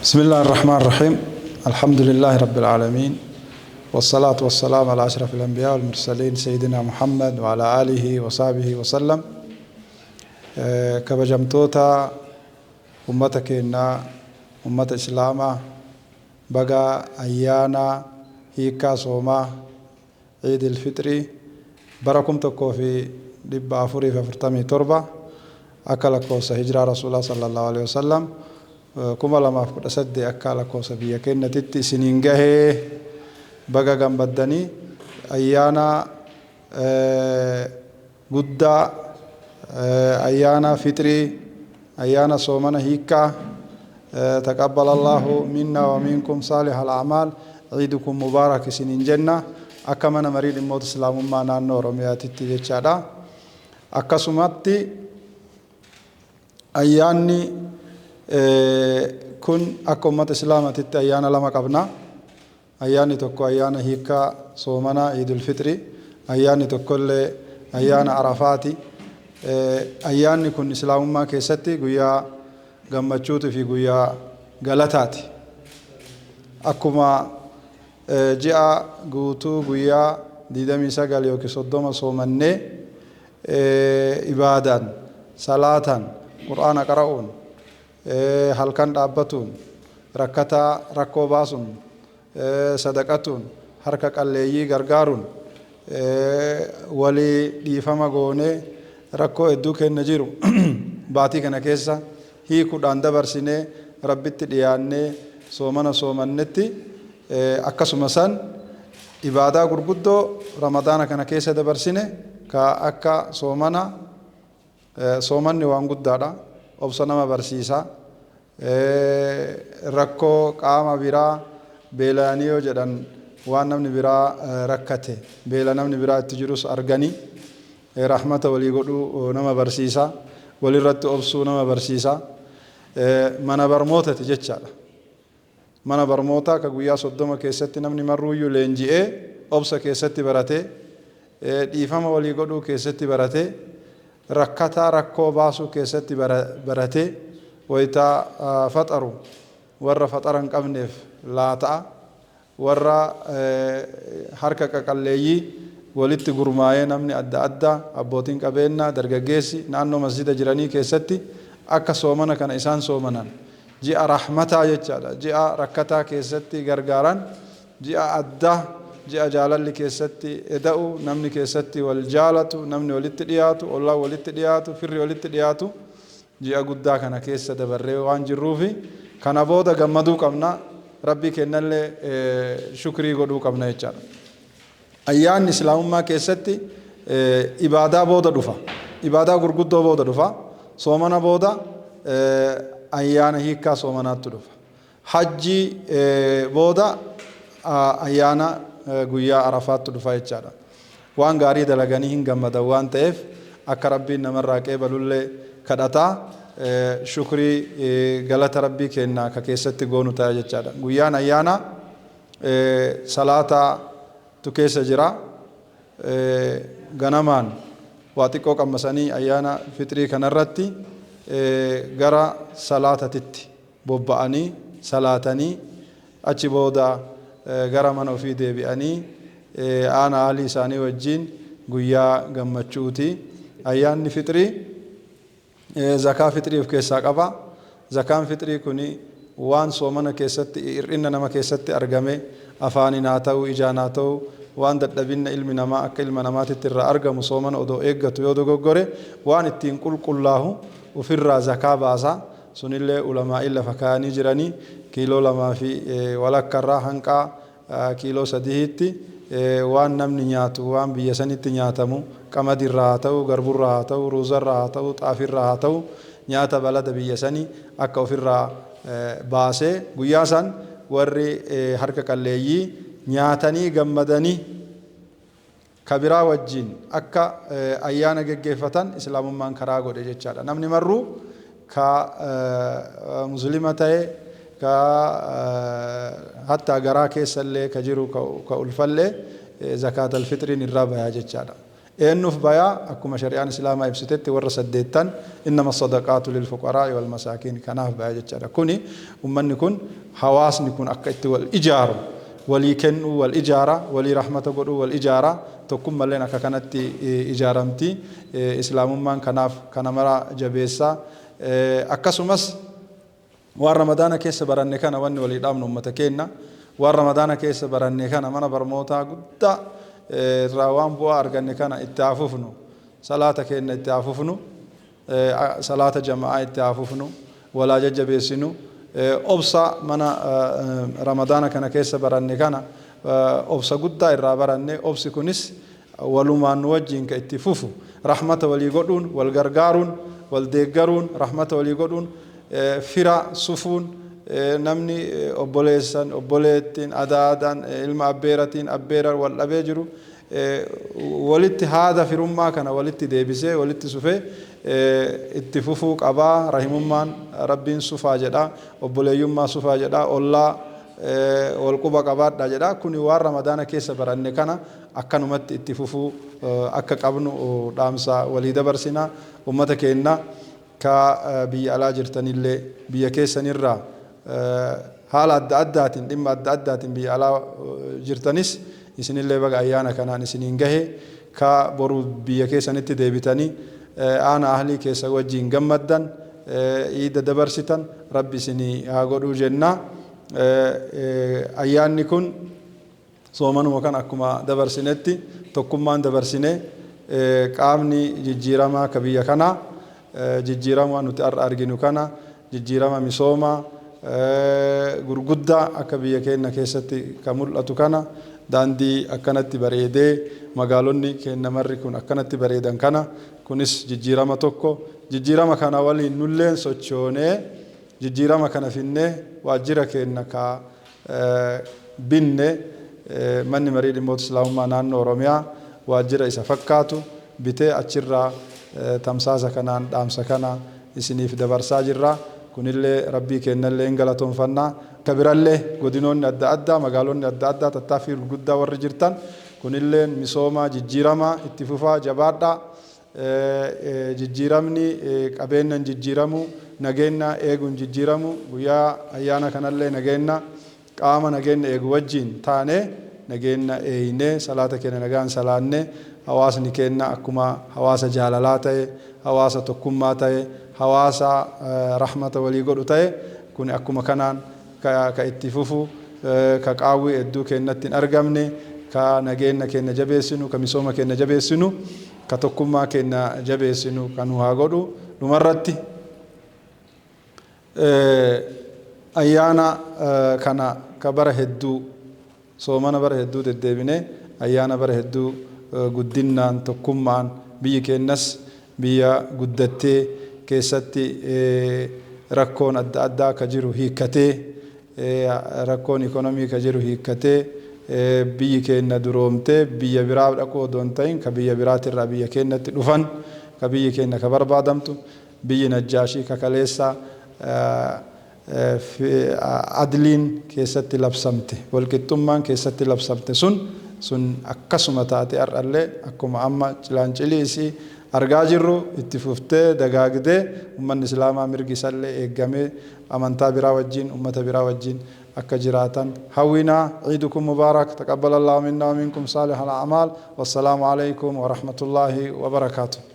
بسم الله الرحمن الرحيم، الحمد لله رب العالمين، والصلاة والسلام على أشرف الأنبياء والمرسلين سيدنا محمد وعلى آله وصحبه وسلم. Kabajamtoota ummata keenyaa, ummata islaamaa, baga ayyaana hiikkaa soomaa Ciidil Fixrii bara 1447 akka lakkoofsa hijiraa Rasuulaa sallallahu alaihi wasallam, 2018 akka lakkoofsa biyya keenyatitti isiniin gahee, baga gammaddanii. Ayyaana guddaa, ayyaana fixrii, ayyaana soomana hiikkaa, تقبل الله منا ومنكم صالح الأعمال، عيدكم مبارك isiniin jenna akka mana marii dhimmoota islaamummaa naannoo Oromiyaatitti jechaadha. Akkasumatti ayyaanni kun akka ummata islaamatitti ayyaana lama qabna. Ayyaanni tokko ayyaana hiikkaa soomanaa Iidul Fixri, ayyaanni tokkollee ayyaana Arafaati. Ayyaanni kun islaamummaa keessatti guyyaa gammachuutii fi guyyaa galataati. Akkuma ji'a guutuu guyyaa 29 yookiin 30 soomannee ibaadaan, salaataan, qur'aana qara'uun, halkan dhaabbatuun, rakkataa rakkoo baasuun, sadaqatuun, harka qalleeyyii gargaaruun, walii dhiifama goonee, rakkoo hedduu kenna jiru baatii kana keessa hiikuudhaan dabarsinee Rabbitti dhiyaannee soomana soomannetti, akkasuma san ibaadaa gurguddoo Ramadaana kana keessa dabarsine ka akka soomana. Soomanni waan guddaadha, obsa nama barsiisa. Rakkoo qaama biraa beela'anii yoo jedhan, waan namni biraa rakkate, beela namni biraa itti jirus arganii rahmata walii godhuu nama barsiisa, walirratti obsuu nama barsiisa. Mana barmootati jechaadha. Mana barmootaa ka guyyaa 30 keessatti namni marruuyyuu leenji'ee, obsa keessatti baratee, dhiifama walii godhuu keessatti baratee, rakkataa rakkoo baasuu keessatti baratee, wayitaa faxaru warra faxara hin qabneef laata'a, warra harka qaqalleeyyii walitti gurmaa'ee, namni adda addaa, abbootiin qabeenyaa, dargaggeessi naannoo masjida jiranii keessatti akka soomana kana isaan soomanan ji'a rahmataa jechaadha, ji'a rakkataa keessatti gargaaran, ji'a addaa, ji'a jaalalli keessatti eda'u, namni keessatti wal jaalatu, namni walitti dhiyaatu, ollaan walitti dhiyaatu, firri walitti dhiyaatu, ji'a guddaa kana keessa dabarree waan jirruufi kana booda gammaduu qabna, Rabbii kennallee shukrii godhuu qabna jechaadha. Ayyaanni islaamummaa keessatti ibaadaa booda dhufa. Ibaadaa gurguddoo booda dhufa. Soomana booda ayyaana hiikkaa soomanaatti dhufa. Hajjii booda ayyaana guyyaa Arafaatti dhufa jechaadha. Waan gaarii dalaganii hin gammadan waan ta'eef, akka Rabbiin namarraa qeebalullee kadhataa, shukrii galata Rabbii kennaa ka keessatti goonu ta'a jechaadha. Guyyaan ayyaana salaataatu keessa jira. Ganamaan waa xiqqoo qammasanii ayyaana fixrii kanarratti gara salaatatitti bobba'anii salaatanii, achi booda gara mana ofii deebi'anii aana aalii isaanii wajjin guyyaa gammachuuti. Ayyaanni fixrii zakaa fixrii of keessaa qaba. Zakaan fixrii kuni waan soomana keessatti hir'ina nama keessatti argame, afaaniin haa ta'u, ijaan haa ta'u, waan dadhabinna ilmi namaa akka ilma namaatitti irraa argamu, soomana odoo eeggatu yoo dogoggore, waan ittiin qulqullaahu ofirraa zakaa baasa. Sunillee ulamaa'in lafa kaayanii jiranii kiiloo lamaa fi walakkarraa hanqaa kiiloo 3tti waan namni nyaatu, waan biyya sanitti nyaatamu, qamadiirraa haa ta'u, garburraa haa ta'u, ruuzarraa haa ta'u, xaafirraa haa ta'u, nyaata balada biyya sanii akka ofirraa baasee guyyaa san warri harka qalleeyyii nyaatanii gammadanii kabiraa wajjin akka ayyaana geggeeffatan islaamummaan karaa godhe jechaadha. Namni marruu ka muslima ta'e, ka hattaa garaa keessallee ka jiru, ka ulfallee zakaatal fixriin irraa bayaa jechaadha. Eenyuuf bayaa? Akkuma shari'aan Islaamaa ibsitetti warra saddeettan, innama sadaqaatu lilfuqaraa'i wal masaakiin, kanaaf baya jechaadha. Kuni ummanni kun, hawaasni kun akka itti wal ijaaru, walii kennuu wal ijaara, walii rahmata godhuu wal ijaara, tokkummalleen akka kanatti ijaaramti. Islaamummaan kanaaf kana mara jabeessa. Akkasumas waan Ramadaana keessa baranne kana wanni walii dhaabnu, ummata keenna, waan Ramadaana keessa baranne kana, mana barmootaa guddaa irraa waan bu'aa arganne kana itti haa fufnu. Salaata keenya itti haa fufnu, salaata jama'aa itti haa fufnu, walaa jajjabeessinu. Obsa mana Ramadaana kana keessa baranne kana, obsa guddaa irraa baranne, obsi kunis walumaan nu wajjiin ka itti fufu, rahmata walii godhuun, wal gargaaruun, wal deeggaruun, rahmata walii godhuun, fira sufuun, namni obboleessan, obboleettiin, adaadaan, ilma abbeeratiin, abbeera wal dhabee jiru walitti haada firummaa kana walitti deebisee walitti sufee itti fufuu qabaa. Rahimummaan Rabbiin sufaa jedha, obboleeyyummaa sufaa jedha, ollaa wal quba qabaadha jedha. Kuni waan Ramadaana keessa baranne kana akkanumatti itti fufuu akka qabnu dhaamsa walii dabarsina. Ummata keenna ka biyya alaa jirtanillee, biyya keessanirraa haala adda addaatiin, dhimma adda addaatiin biyya alaa jirtanis, isinillee baga ayyaana kanaan isiniin gahe. Ka boru biyya keessanitti deebitanii aana ahlii keessa wajjiin gammaddan, iida dabarsitan, Rabbi isinii haa godhuu jenna. Ayyaanni kun soomanuma kan akkuma dabarsinetti tokkummaan dabarsine, qaamni jijjiiramaa ka biyya kanaa, jijjiirama nuti har'a arginu kana, jijjiirama misoomaa gurguddaa akka biyya keenya keessatti ka mul'atu kana, daandii akkanatti bareedee, magaalonni keenya marri kun akkanatti bareedan kana, kunis jijjiirama tokko. Jijjiirama kana waliin nulleen sochoonee jijjiirama kana finnee waajjira keenya ka binne, Manni Marii Dhimmoota Islaamummaa Naannoo Oromiyaa waajjira isa fakkaatu bitee achirraa tamsaasa kanaan dhaamsa kana isiniif dabarsaa jirra. Kunillee Rabbii keenyallee hin galatoonfannaa. Ka birallee godinoonni adda addaa, magaalonni adda addaa tattaaffii gurguddaa warri jirtan, kunillee misoomaa jijjiiramaa itti fufaa, jabaadhaa. Jijjiiramni qabeenyan jijjiiramu, nageenya eeguun jijjiiramu. Guyyaa ayyaana kanallee nageenya qaama nageenya eegu wajjiin taane nageenya eeynee, salaata keenya nagaan salaanne, hawaasni keenya akkuma hawaasa jaalalaa ta'e, hawaasa tokkummaa ta'e, hawaasa rahmata walii godhu ta'e, kun akkuma kanaan ka itti fufu, ka qaawwii hedduu keenyatti hin argamne, ka nageenya keenya jabeessinu, ka misooma keenya jabeessinu, ka tokkummaa keenya jabeessinu kan nu haa godhu. Dhumarratti ayyaana kana ka bara hedduu, soomana bara hedduu deddeebine, ayyaana bara hedduu guddinnaan tokkummaan biyyi keenyas biyya guddattee keessatti rakkoon adda addaa ka jiru hiikkatee, rakkoon ikonomii ka jiru hiikkatee, biyyi keenya duroomtee biyya biraa dhaquu odoo hin ta'in ka biyya biraatirraa biyya keenyatti dhufan, ka biyyi keenya ka barbaadamtu, biyyi Najjaashii ka kaleessa adliin keessatti labsamte, walqixxummaan keessatti labsamte sun akkasuma taate har'allee akkuma amma cilaancilii isii argaa jirru itti fuftee dagaagdee, ummanni Islaamaa mirgi isallee eeggamee amantaa biraa wajjin, ummata biraa wajjin akka jiraatan hawwinaa. Ciidukum mubaarak, taqabbal Allahu minna wa minkum saalih al a'maal. Wassalaamu alaykum wa rahmatullaahi wa barakaatuh.